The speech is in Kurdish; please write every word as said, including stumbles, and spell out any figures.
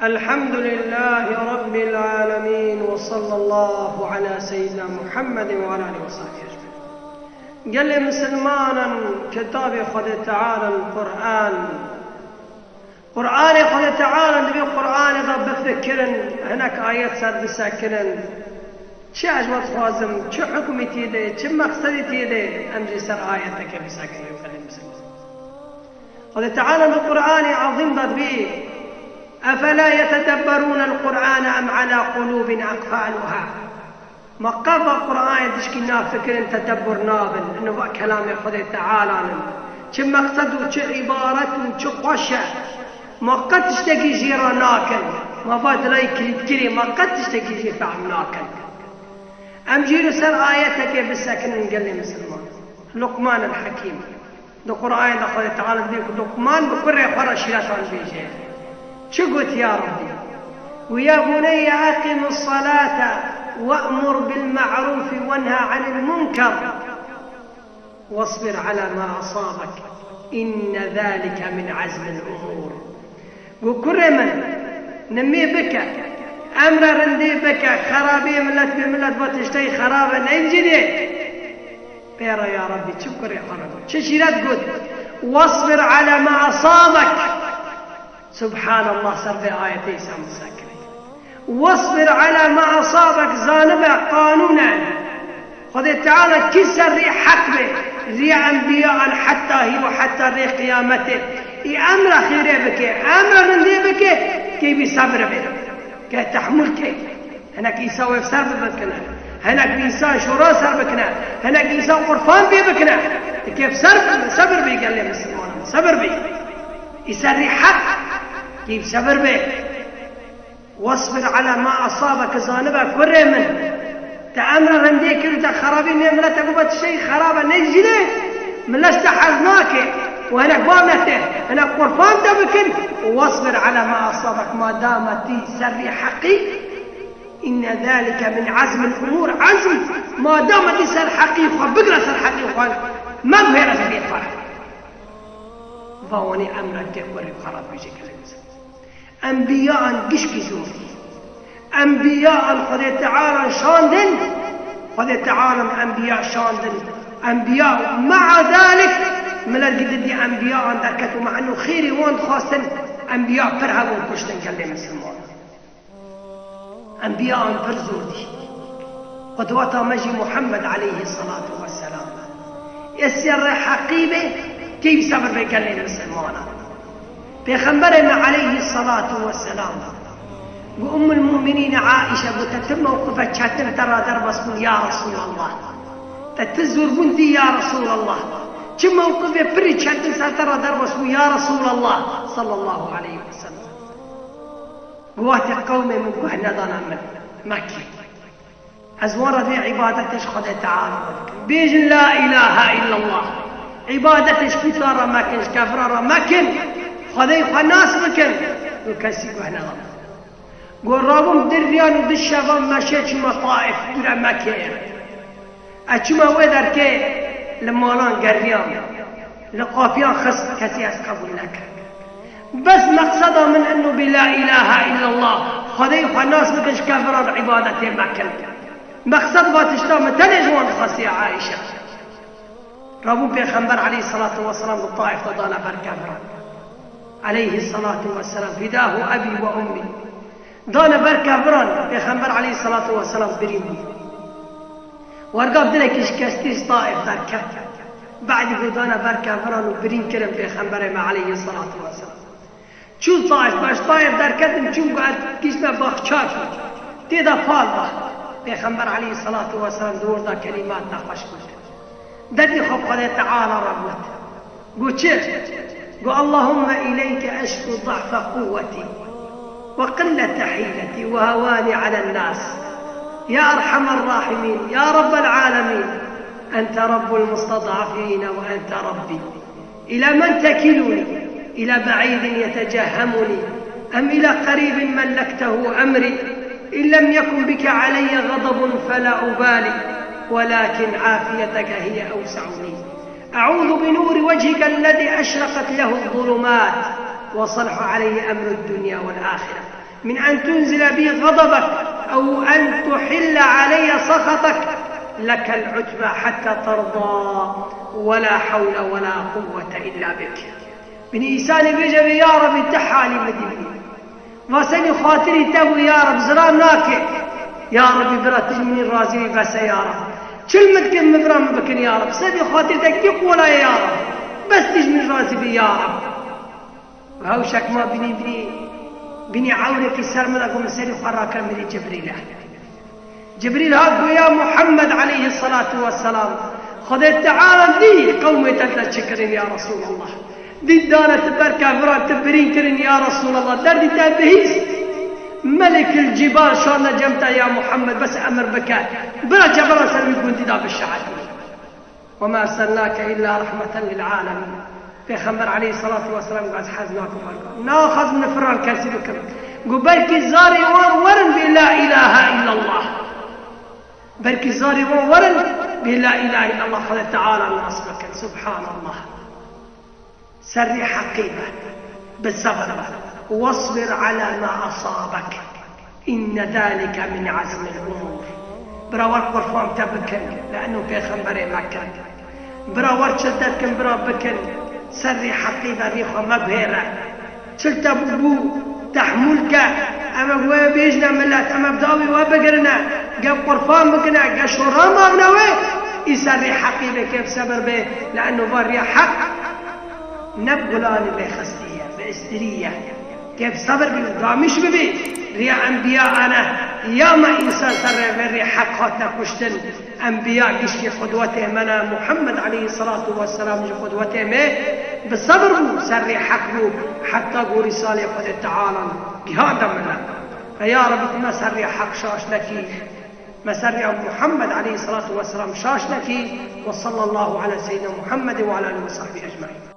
الحمد لله رب العالمين وصلى الله على سيدنا محمد وعلى آله وصحبه أجمعين. Gelê misilmanan, kitabê Xwedê Teala, Qur'an. Qur'anê Xwedê Teala, divê Qur'anê de bifikirin, hinek ayet ser bisekirin. Çi ez ji we dixwazim, çi hukmî tê de, çi mexsedî tê de, em jî ser ayetekê bisekirin, gelê misilman. Xwedê Teala di Qur'anê Ezîm de dibê, "Efela yetedebberûnel Qur'ane em ala qulûbin ekfalûha." Ma qet va Qur'anê dişkî nafikirin, tedebbur nabin. Ino va kelamê Xwedê Teala in. Çi meqsed û çi îbaret û çi xweş e. Ma qet tiştekî jê re nakin. Ma va dilayê kilîtkirê, ma qet tiştekî jê fehm nakin. Em jî li ser ayetekê bisekinin gelê misilman. Luqman el Hekîm. Di Qur'anê de Xwedê Teala dibê ku Luqman bi kurê xwe re şîretan bêje. Çi got ya Rabbî? Got, "Ya buneyye eqimis salate we'mur bil ma'rufi wenha anil munker. Wasbir ala ma asabek. Inne zalike min azmil umur." Got, "Kurê min, nimê bike, emra rindê bike, xerabiyê milet bê, milet va tiştê xerab e, neyncînê." Pêra ya Rabbî, çi kurê xwe re got. Çi şîret got. "Wasbir ala ma asabek." Subhanallah, ser vê ayetê îsan bisekine. "Wasbir ala ma asabek", zanibe qanûn e. Xwedê Teala kî ser rê heq be, rê enbiyan heta hî û heta rê qiyametê. Î emra xêrê bike, emra rindê bike, kê bî sebir be. Kê tehmûl ke. Hinek îsa wê ser bibikine. Hinek îsa şora ser bikine. Hinek îsa qurfan pê bikine. Kê ser, sebir be gelê misilmanan. Sebir be. Î ser rê heq. Kê sebir be. Wasbir ala ma asabek, zanibe kurê min. Te emra rindê kir û te xerabî nê milete ku va tiştê xerab e, neyncînê, milet ji te hez nake. Û hinek bavne te, hinek qurfan te bikin. Wasbir ala ma asabek, madama tî ser rê heqî. Inne zalike min azmil umur. Azm, madama tî ser heqî xwe, bigre ser heqî xwe. Meguhere ji bê xwe. Va wanî emra ke kurê xwe re bêje gelê misilman. Enbiyan gişkî zor dî. Enbiyan Xwedê Teala şandin, Xwedê Teala enbiya şandin. Enbiya, mea dalik, milet gidin dî enbiyan derket û me eno xêrê wan dixwastin, enbiya pir hebûn kuştin gelê misilman. Enbiyan pir zor dî. Qudweta me jî Muhammed aleyhissalatu vesselam e. Ê ser rê heqî be, keyf sebir be gelê misilmana. Pêxemberê me aleyhissalatu vesselam got, Ummul Mu'minîn Aîşe got, te ti mewqife çetin te ra derbas bûn ya Resûlallah. Te ti zorbûn dî ya Resûlallah. Çi mewqifê pirî çetin ser te ra derbas bûn ya Resûlallah sallallahu aleyhi ve sellem. Got, wextê qewmê min guh nedana min, Mekkê. Ez wan re dê îbadetê ji Xwedê Teala re bikim. Bêjin la îlahe îllallah. Îbadetê ji pûtan re mekin, ji keviran re mekin. Xwedê xwe nas bikin. Û kesî guh nedana. Got, rabûm du riyan û du şevan meşê çûme Taif, dûre Mekkê. Ez çûme wê derkê, li malan geriyam, li qapiyan xist, kesî ez qebûl nekir. Bes meqseda min eno bî, la îlahe îllallah, Xwedê xwe nas bikin, ji keviran îbadetê mekin. Meqsed va tişta min tenê ji wan dixwestiye Aîşe. Rabû Pêxember aleyhissalatu vesselam bi Taif de dane ber keviran. Aleyhissalatu vesselam, fidâhu ebî ve ummî. Dane ber keviran, Pêxember aleyhissalatu vesselam birîn bû. Werga dilekî şikestî ji Taif derket. Badî ku dane ber keviran û birîn kirin Pêxemberê me aleyhissalatu vesselam. Çûn Taif, me ji Taif derketin, çûn ku ez gihîştime baxçak, tê de fal da. Pêxember aleyhissalatu vesselam di wir de kelîmat nexweş gotin. Derdê xwe Xwedê Teala re got. Got çi? Got, Allahümme ileyke eşku da'fe quwweti ve qillete hileti ve hevani alen nas. Ya Erhamer Rahimin, Ya Rabbel Alemin, ente Rabbul mustad'afin ve ente Rabbi. إلى من تكلني؟ إلى بعيد يتجهمني أم إلى قريب ملكته أمري؟ إن لم يكن بك علي غضب فلا أبالي، ولكن عافيتك هي أوسع لي. أعوذ بنور وجهك الذي أشرقت له الظلمات وصلح عليه أمر الدنيا والآخرة. من أن تنزل بي غضبك أو أن تحل علي سخطك، لك العتبى حتى ترضى، ولا حول ولا قوة إلا بك. Binî însanê bêje vê, ya Rebî, ti halî min dî binî. Va sebî xatirî te bû ya Reb, ziram nake. Ya Rebî, bira tu ji min razî bî, bes e ya Reb. Çil min dikin, min bira min bikin ya Reb. Sebî xatirî te kî qola ye ya Reb. Bes tu ji min razî bî ya Reb. Hewşek ma binî, binî, binî ewrekî ser min e, ku min serî xwe rakir, min dî Cibrîl e. Cibrîl hat got, ya Muhammed aleyhisselatu vesselam, Xwedê Teala dî qewmê te te çi kirin ya Resulallah. Dî dane tu ber keviran tu birîn kirin ya Resulallah. Derdî te bihîst. Melekil Cîbal şande cem te ya Muhammed, bes emir bike. Bira cebelan ser wî gundî de bişehetî. وما أرسلناك إلا رحمة للعالمين. Pêxember aleyhisselatu vesselam got, ez hez nakim erkan. Naxwazim nifiran kesî bikim. Got, belkî zarê wan werin bê la ilahe illallah. Belkî zarê wan werin bê la ilahe illallah Xwedê Teala nas bikin. Subhanallah. Serrî heqî be. Bi sebir be. Wasbir ala ma asabek. Inne zalike min azmil umur. Bira wer qurfan te bikin, le'nu pêxemberê me kir. Bira wer çil te dikin, bira bikin. Serrî heqî be, rî xwe meguhêre. Çil te bû, bû, tehmûl ke. Em ê wê bêjine milet, em ê bi dawî we bigirine. Ge qurfan bikine, ge şora mavne wê. Î serrî heqî be, kê bi sebir be, le'nu va rîya heq ne bi gulanî lê xistî ye, bi istirî ye. Kê bi sebir bî û damîş bibî, riya enbiya ane, ya me însan ser rê vê rê heq hatine kuştin. Enbiya gişkî qudwetê me ne, Muhammed aleyhisselatu vesselam jî qudwetê me, bi sebir bû, ser rê heq bû, heta ku rîsalê Xwedê Teala gihande milet. Ve ya Rebî, tu me ser rê heq şaş nekî, me ser rê Muhammed aleyhisselatu vesselam şaş nekî. Ve sallallahu ala seyyidina Muhammed ve ala alihi ve sahbihi ecmaîn.